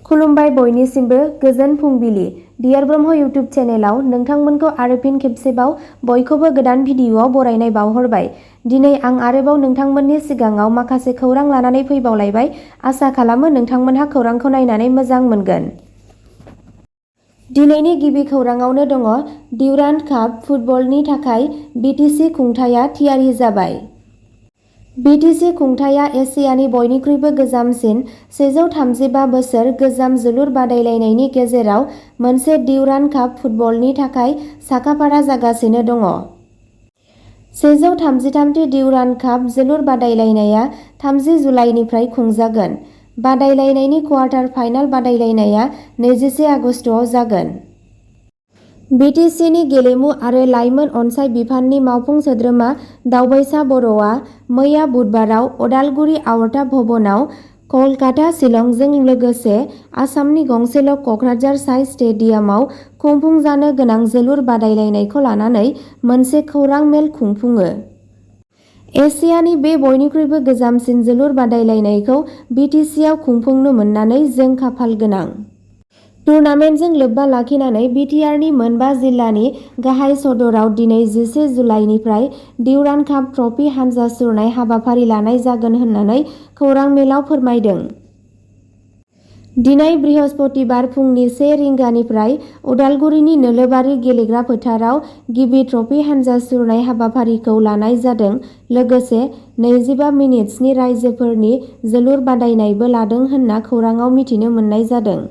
खुलुमबाय बयनिसिमबो गोजोन फुंबिलि। डियार ब्रह्म इउटुब चेनेलाव नोंथांमोनखौ आरो फिन खेबसेबाव बयखौबो गोदान भिडिअआव बरायनाय बावहरबाय। दिनै आं आरोबाव नोंथांमोननि सिगाङाव माखासे खौरां लानानै फैबावलायबाय। आसा खालामो नोंथांमोनहा खौरांखौ नायनानै मोजां मोनगोन। दिनैनि गिबि खौराङावनो दङ डिउरान्ड काप फुटबलनि थाखाय बिटिसि खुंथाया थियारि जाबाय। बिटिसि खुंथाया एसियानि बयनिख्रुइबो गोजामसिन 135 बोसोर गोजाम जोलुर बादायलायनायनि गेजेराव मोनसे डिउरान्ड काप फुटबलनि थाखाय साखाफारा जागासिनो दङ। 133थि डिउरान्ड काप जोलुर बादायलायनाया 30 जुलाइनिफ्राय खुंजागोन। बादायलायनायनि क्वार्टार फाइनाल बादायलायनाया 21 आगस्तआव जागोन। बिटिसिनि गेलेमु आरो लाइमोन अनसाइ बिफाननि मावफुं सोद्रोमा दावबायसा बर'आ मैया बुधबाराव अदालगुरि आवरथा भवनाव कलकाता शिलंजों लोगोसे आसामनि गंसेल' क'क्राझार साइ स्टेडियामाव खुंफुंजानो गोनां जोलुर बादायलायनायखौ लानानै मोनसे खौरां मेल खुंफुङो। एसियानि बे बयनिख्रुइबो गोजामसिन जोलुर बादायलायनायखौ बिटिसिआव खुंफुंनो मोननानै जों खाफाल गोनां। टुर्नामेन्टजों लोब्बा लाखिनानै बिटिआरनि मोनबा जिल्लानि गाहाय सदराव दिनै 11 जुलाइनिफ्राय डिउरान्ड काप ट्रफी हानजा सुरनाय हाबाफारि लानाय जागोन होननानै खौरां मेलाव फोरमायदों। दिनै बृहस्पतिबार फुंनि 1 रिंगानिफ्राय उदालगुरिनि नोलोबारि गेलेग्रा फोथाराव गिबि ट्रफी हानजा सुरनाय हाबाफारिखौ लानाय जादों। लोगोसे 25 मिनिट्सनि राइजोफोरनि जोलुर बादायनायबो लादों होनना खौराङाव मिथिनो मोननाय जादों।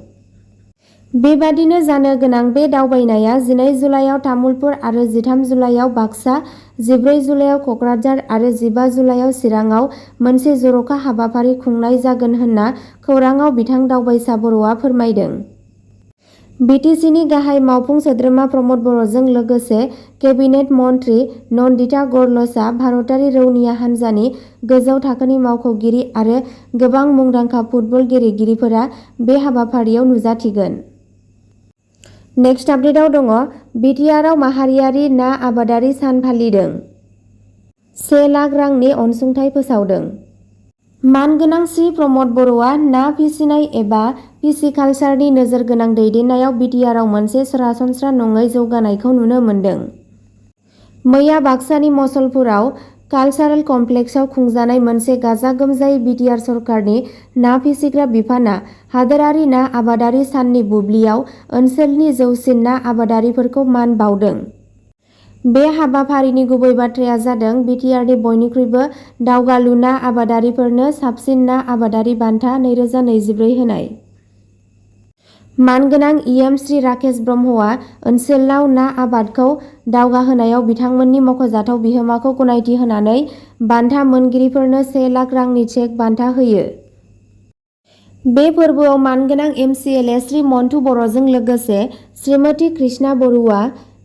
बेबादिनो जानो गोनां बे दावबायनाया 12 जुलाइयाव तामुलपुर आरो 13 जुलाइयाव बाक्सा, 14 जुलाइयाव क'क्राझार आरो 15 जुलाइयाव चिराङाव मोनसे जर'खा हाबाफारि खुंनाय जागोन होनना खौराङाव बिथां दावबायसा बर'आ फोरमायदों। बिटिसिनि गाहाय मावफुं सोद्रोमा प्रमद बर'जों लोगोसे केबिनेट मन्त्रि नन्दिता गरलसआ भारतारि रौनिया हान्जानि गोजौ थाखोनि मावख'गिरि आरो गोबां मुंदांखा फुटबल गेलेगिरिफोरा बे हाबाफारियाव नुजाथिगोन। नेक्स्ट आपडेटआव दङ बिटिआरआव माहारियारि ना आबादारि सान फालिदों। 1 लाख रांनि अनसुंथाइ फोसावदों। मानगोनां श्री प्रमद बर'आ ना फिसिनाय एबा पिसिकालचारनि नोजोर गोनां दैदेननायाव बिटिआरआव मोनसे सरासनस्रा नङै जौगानायखौ नुनो मोन्दों। मैया बाक्सानि मसलपुराव कालचारेल कमप्लेक्सआव खुंजानाय मोनसे गाजा-गोमजायै बिटिआर सरकारनि ना फिसिग्रा बिफाना हादोरारि ना आबादारि साननि बुब्लियाव ओनसोलनि जौसिन ना आबादारिफोरखौ मान बाउदों। बे हाबाफारिनि गुबै बाथ्राया जादों बिटिआरनि बयनिख्रुइबो दावगालु ना आबादारिफोरनो साबसिन ना आबादारि बान्था 2024 होनाय। मानगोनां इएम श्री राकेश ब्रह्मआ ओनसोलाव ना आबादखौ दावगाहोनायाव बिथांमोननि मख'जाथाव बिहोमाखौ गनायथि होनानै बान्था मोनगिरिफोरनो 1 लाख रांनि चेक बान्था होयो। बे फोरबोआव मानगोनां एमसिएलए श्री मन्टु बर'जों लोगोसे Shrimati Krishna Baruah,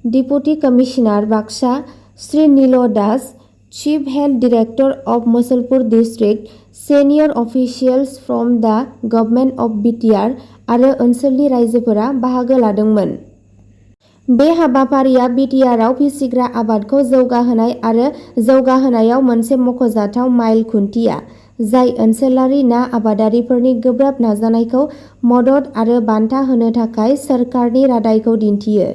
deputy commissioner Baksa Shri Neel Das, chief health director of Musalpur district, senior officials from the government of BTR आरो ओनसोलनि रायजोफोरा बाहागो लादोंमोन। बे हाबाफारिया बिटिआरआव फिसिग्रा आबादखौ जौगाहोनाय आरो जौगाहोनायाव मोनसे मख'जाथाव माइल खुन्थिया, जाय ओनसोलारि ना आबादारिफोरनि गोब्राब नाजानायखौ मदद आरो बान्था होनो थाखाय सोरखारनि रादायखौ दिन्थियो।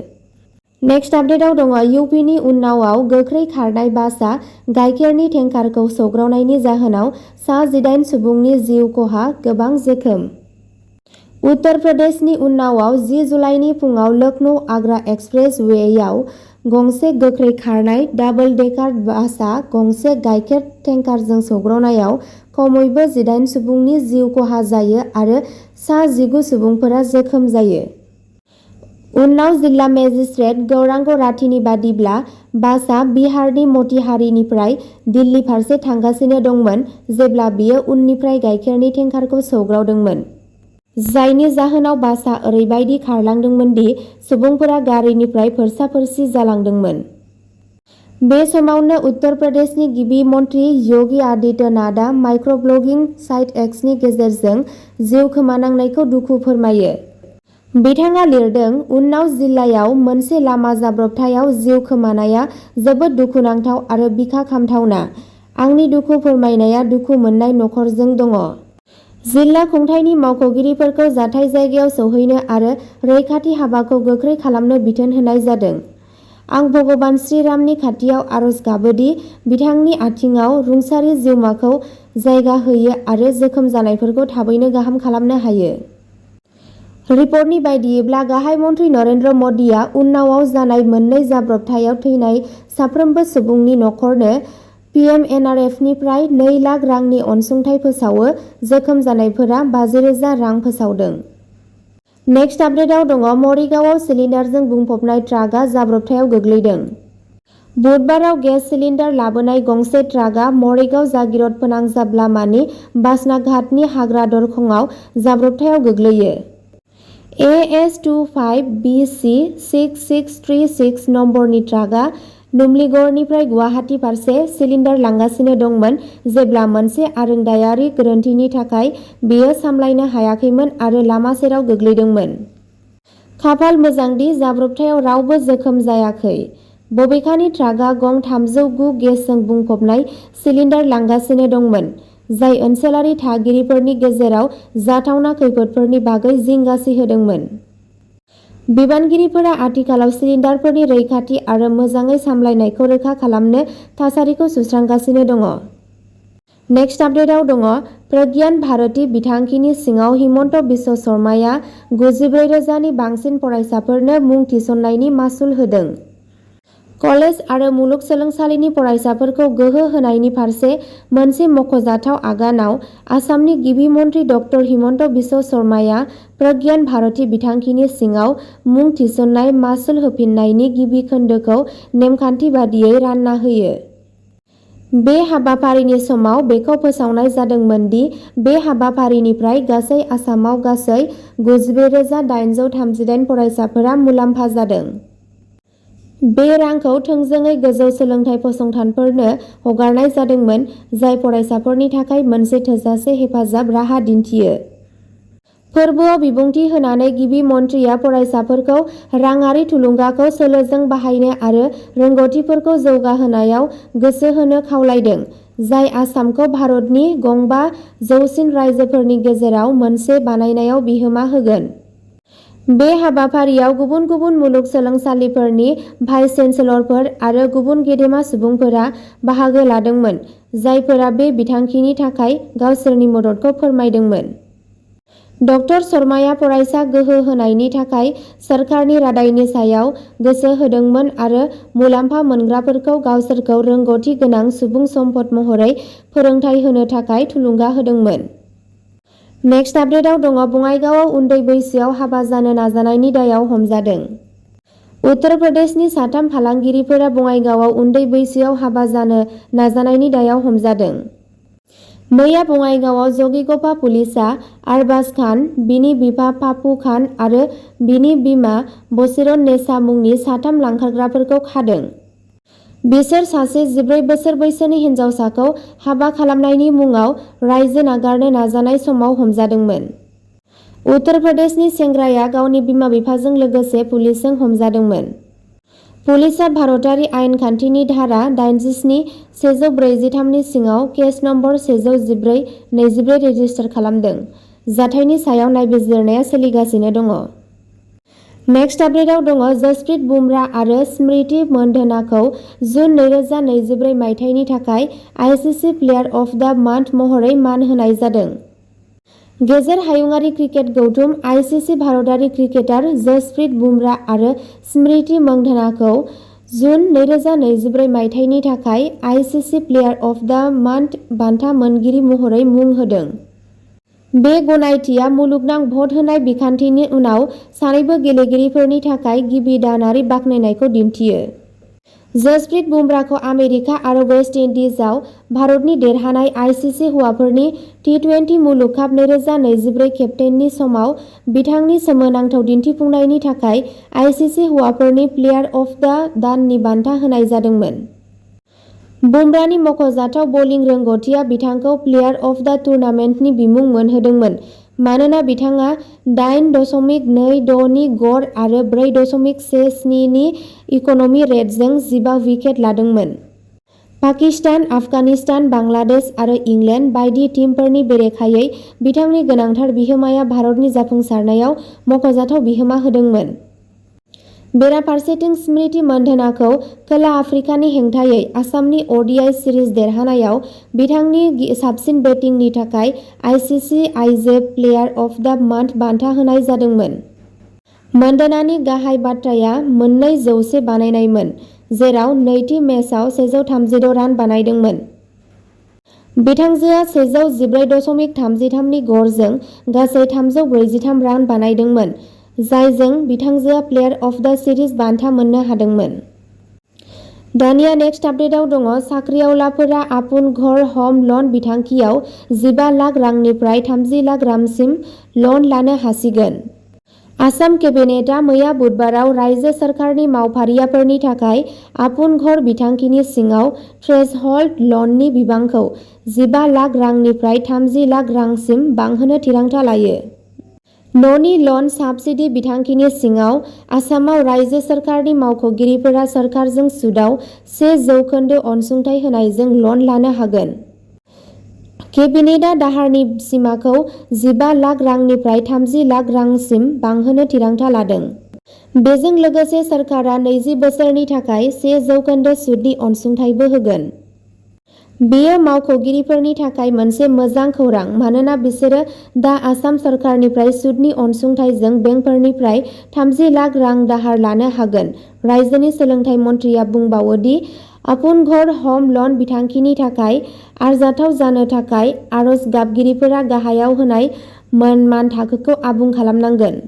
नेक्स्ट आपडेटआव दङ इउपिनि उन्नावआव गोख्रै खारनाय बासआ गाइखेरनि टेंकारखौ सौग्रावनायनि जाहोनाव सा 18 सुबुंनि जिउ खहा, गोबां जोखोम। उत्तर प्रदेशनि उन्नावआव 10 जुलाइनि फुङाव लखनऊ आग्रा एक्सप्रेस वेयाव गंसे गोख्रै खारनाय डाबल डेकार बासआ गंसे गाइखेर टेंकारजों सौग्रावनायाव खमैबो 18 सुबुंनि जिउ खहा जायो आरो सा 19 सुबुंफोरा जोखोम जायो। उन्नाव जिल्ला मेजिस्ट्रेट गौरांग राठीनि बादिब्ला बासआ बिहारनि मतिहारीनिफ्राय दिल्ली फारसे थांगासिनो दंमोन जेब्ला बियो उननिफ्राय गाइखेरनि टेंकारखौ सौग्रावदोंमोन, जायनि जाहोनाव बासआ ओरैबायदि खारलांदोंमोन दि सुबुंफोरा गारिनिफ्राय फोरसा-फोरसि जालांदोंमोन। बे समावनो उत्तर प्रदेशनि गिबि मन्त्रि योगी आदित्यनाथआ माइक्रब्लगिं साइट एक्सनि गेजेरजों जिउ खोमानांनायखौ दुखु फोरमायो। बिथाङा लिरदों, उन्नाव जिल्लायाव मोनसे लामा जाब्रबथायाव जिउ खोमानाया जोबोद दुखुनांथाव आरो बिखा खामथावना। आंनि दुखु फोरमायनाया दुखु मोननाय नखरजों दङ। जिल्ला खुंथायनि मावख'गिरिफोरखौ जाथाय जायगायाव सौहैनो आरो रैखाथि हाबाखौ गोख्रै खालामनो बिथोन होनाय जादों। आं भगबान श्रीरामनि खाथियाव आरज गाबोदि बिथांनि आथिंआव रुंसारि जिउमाखौ जायगा होयो आरो जोखोम जानायफोरखौ थाबैनो गाहाम खालामनो हायो। रिपर्टनि बायदियैब्ला गाहाय मन्थ्रि नरेन्द्र मदिआ उन्नावआव जानाय मोननै जाब्रबथायाव थैनाय साफ्रोमबो सुबुंनि नखरनो पिएमएनआरएफनिफ्राय 2 लाख रांनि अनसुंथाइ फोसावो। जोखोम जानायफोरा 50,000 रां फोसावदों। नेक्स्ट आपडेटआव दङ मरिगावआव सिलिन्डारजों बुंफबनाय ट्राकआ जाब्रबथायाव गोग्लैदों। बुधबाराव गेस सिलिन्डार लाबोनाय गंसे ट्राकआ मरिगाव जागिरद फोनांजाब लामानि बासनाघाटनि हाग्रा दरखंआव जाब्रबथायाव गोग्लैयो। AS25BC 6636 नम्बरनि ट्राकआ नुमलीगड़निफ्राय गुवाहाटी फारसे सिलिन्डार लांगासिनो दंमोन जेब्ला मोनसे आरोंदायारि गोरोन्थिनि थाखाय बेयो सामलायनो हायाखैमोन आरो लामा सेराव गोग्लैदोंमोन। खाफाल मोजांदि जाब्रबथायाव रावबो जोखोम जायाखै। बबेखानि ट्राकआ गं 309 गेसजों बुंफबनाय सिलिन्डार लांगासिनो दंमोन, जाय ओनसोलारि थागिरिफोरनि गेजेराव जाथावना खैफोदफोरनि बागै जिंगासिहोदोंमोन। बिबानगिरिफोरा आथिखालाव सिलिन्डारफोरनि रैखाथि आरो मोजाङै सामलायनायखौ रोखा खालामनो थासारिखौ सुस्रांगासिनो दङ। नेक्स्ट आपडेटआव दङ प्रज्ञान भारती बिथांखिनि सिङाव हिमन्त बिश्व शर्माया 94,000 नि बांसिन फरायसाफोरनो मुं थिसननायनि मासुल होदों। कलेज आरो मुलुगसोलोंसालिनि फरायसाफोरखौ गोहो होनायनि फारसे मोनसे मख'जाथाव आगानाव आसामनि गिबि मन्थ्रि ड हिमन्त बिश्व शर्माया प्रज्ञान भारती बिथांखिनि सिङाव मुं थिसननाय मासुल होफिन्नायनि गिबि खोन्दोखौ नेमखान्थि बादियै रानना होयो। बे हाबाफारिनि समाव बेखौ फोसावनाय जादोंमोन दि बे हाबाफारिनिफ्राय गासै आसामाव गासै 94,838 फरायसाफोरा मुलाम्फा जादों। बे रांखौ थोंजोङै गोजौ सोलोंथाइ फसंथानफोरनो हगारनाय जादोंमोन, जाय फरायसाफोरनि थाखाय मोनसे थोजासे हेफाजाब राहा दिन्थियो। फोरबोआव बिबुंथि होनानै गिबि मन्थ्रिया फरायसाफोरखौ राङारि थुलुंगाखौ सोलोजों बाहायनो आरो रोंग'थिफोरखौ जौगाहोनायाव गोसो होनो खावलायदों, जाय आसामखौ भारतनि 5 जौसिन रायजोफोरनि गेजेराव मोनसे बानायनायाव बिहोमा होगोन। बे हाबाफारियाव गुबुन गुबुन मुलुगसोलोंसालिफोरनि भाइस चेन्सेलरफोर आरो गुबुन गेदेमा सुबुंफोरा बाहागो लादोंमोन, जायफोरा बे बिथांखिनि थाखाय गावसोरनि मददखौ फोरमायदोंमोन। ड शर्माया फरायसा गोहो होनायनि थाखाय सोरखारनि रादायनि सायाव गोसो होदोंमोन आरो मुलाम्फा मोनग्राफोरखौ गावसोरखौ रोंग'थि गोनां सुबुं सम्पद महरै फोरोंथाय होनो थाखाय थुलुंगा होदोंमोन। नेक्स्ट आपडेटआव दङ बङाइगावआव उन्दै बैसोआव हाबा जानो नाजानायनि दायाव हमजादों। उत्तर प्रदेशनि साथाम फालांगिरिफोरा बङाइगावआव उन्दै बैसोआव हाबा जानो नाजानायनि दायाव हमजादों। मैया बङाइगावआव जगिघ'पा पुलिसआ आरबाज खान, बिनि बिफा पापु खान आरो बिनि बिमा बसिरन नेसा मुंनि साथाम लांखारग्राफोरखौ खादों। बिसोर सासे 14 बोसोर बैसोनि हिनजावसाखौ हाबा खालामनायनि मुङाव रायजो नागारनो नाजानाय समाव हमजादोंमोन। उत्तर प्रदेशनि सेंग्राया गावनि बिमा-बिफाजों लोगोसे पुलिसजों हमजादोंमोन। पुलिसआ भारतारि आयेन खान्थिनि धारा 87-143 नि सिङाव केस नम्बर 114-24 रेजिस्टार खालामदों। जाथायनि सायाव नायबिजिरनाया सोलिगासिनो दङ। नेक्स्ट आपडेटआव दङ जसप्रीत बुमरा आरो स्मृति मन्धनाखौ जुन 2024 मायथाइनि थाखाय आईसीसी प्लेयार अफ द मान्थ महरै मान होनाय जादों। गेजेर हायुंआरि क्रिकेट गौथुम आईसीसी भारतारि क्रिकेटार जसप्रीत बुमरा आरो स्मृति मन्धनाखौ जुन 2024 मायथाइनि थाखाय आईसीसी प्लेयार अफ द मान्थ बान्था मोनगिरि महरै मुं होदों। बे गनायथिया मुलुगनां भट होनाय बिखान्थिनि उनाव सानैबो गेलेगिरिफोरनि थाखाय गिबि दानारि बाख्नायनायखौ दिन्थियो। जसप्रीत बुमराखौ आमेरिका आरो वेस्ट इन्डिजआव भारतनि देरहानाय आईसीसी हौवाफोरनि टी20 मुलुग काप 2024 केप्टेननि समाव बिथांनि सोमोनांथाव दिन्थिफुंनायनि थाखाय आईसीसी हौवाफोरनि प्लेयार अफ द दाननि बान्था होनाय जादोंमोन। बुमरानि मख'जाथाव बलिं रोंग'थिआ बिथांखौ प्लेयार अफ द टुर्नामेन्टनि बिमुं मोनहोदोंमोन, मानोना बिथाङा 8.26 नि गड़ आरो 4.17 नि इकनमी रेटजों 15 विकेट लादोंमोन। पाकिस्तान, आफगानिस्तान, बांलादेश आरो इंलेन्ड बायदि टीमफोरनि बेरेखायै बिथांनि गोनांथार बिहोमाया भारतनि जाफुंसारनायाव मख'जाथाव बिहोमा होदोंमोन। बेराफारसेथिं स्मृति मन्धानाखौ खोला आफ्रिकानि हेंथायै आसामनि अडिआइ सिरिज देरहानायाव बिथांनि साबसिन बेटिंनि थाखाय आइसिसि आइजो प्लेयार अफ द मान्थ बान्था होनाय जादोंमोन। मन्धानानि गाहाय बाथ्राया मोननै जौसे बानायनायमोन, जेराव नैथि मेचआव 136 रान बानायदोंमोन। बिथांजोआ 114.33 नि गरजों गासै 343 रान बानायदोंमोन, जायजों बिथांजोआ प्लेयार अफ द सिरिज बान्था मोननो हादोंमोन। दानिया नेक्स्ट आपडेटआव दङ। साख्रिआवलाफोरा आपुन घर ह'म लन बिथांखियाव 15 लाख रांनिफ्राय 30 लाख रांसिम लन लानो हासिगोन। आसाम केबिनेटआ मैया बुधबाराव रायजो सोरखारनि मावफारियाफोरनि थाखाय आपुन घर बिथांखिनि सिङाव थ्रेसहोल्ड लननि बिबांखौ 15 लाख रांनिफ्राय 30 लाख रांसिम बांहोनो थिरांथा लायो। न'नि लन साबसिडि बिथांखिनि सिङाव आसामाव रायजो सोरखारनि मावख'गिरिफोरा सोरखारजों सुदआव 1% अनसुंथाइ होनायजों लन लानो हागोन। केबिनेटआ दाहारनि सिमाखौ 15 लाख रांनिफ्राय 30 लाख रांसिम बांहोनो थिरांथा लादों। बेजों लोगोसे सोरखारा 20 बोसोरनि थाखाय 1% सुतनि अनसुंथाइबो होगोन। बेयो मावख'गिरिफोरनि थाखाय मोनसे मोजां खौरां मानोना बिसोरो दा आसाम सोरखारनिफ्राय सुतनि अनसुंथाइजों बेंकफोरनिफ्राय 30 लाख रां दाहार लानो हागोन। रायजोनि सोलोंथाइ मन्थ्रिया बुंबावो दि आपुन घर ह'म लन बिथांखिनि थाखाय आरजाथाव जानो थाखाय आर'ज गाबगिरिफोरा गाहायाव होनाय मानथाखोखौ आबुं खालामनांगोन।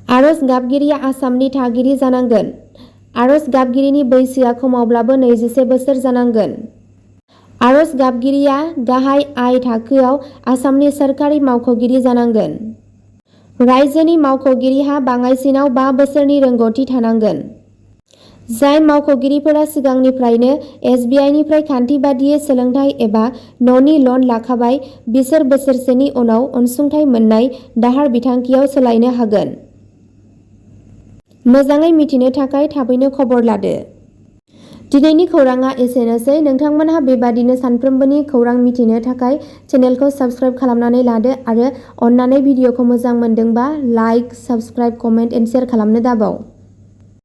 आर'ज गाबगिरिया आसामनि थागिरि जानांगोन। आर'ज गाबगिरिनि बैसोआ खमावब्लाबो 21 बोसोर जानांगोन। आर'ज गाबगिरिया गाहाय आय थाखोआव आसामनि सोरखारि मावख'गिरि जानांगोन। रायजोनि मावख'गिरिहा बाङाइसिनाव 5 बोसोरनि रोंग'थि थानांगोन। जाय मावख'गिरिफोरा सिगांनिफ्रायनो एसबिआइनिफ्राय खान्थि बादियै सोलोंथाइ एबा न'नि लन लाखाबाय, बिसोर बोसोरसेनि उनाव अनसुंथाइ मोन्नाय दाहार बिथांखियाव सोलायनो हागोन। मोजाङै मिथिनो थाखाय थाबैनो खबर लादो। दिनैनि खौरांआ एसेनोसै। नोंथांमोनहा बेबादिनो सानफ्रोमबोनि खौरां मिथिनो थाखाय चेनेलखौ साबस्क्राइब खालामनानै लादो आरो अन्नानै भिडिअखौ मोजां मोनदोंबा like, subscribe, comment and share खालामनो दाबाव।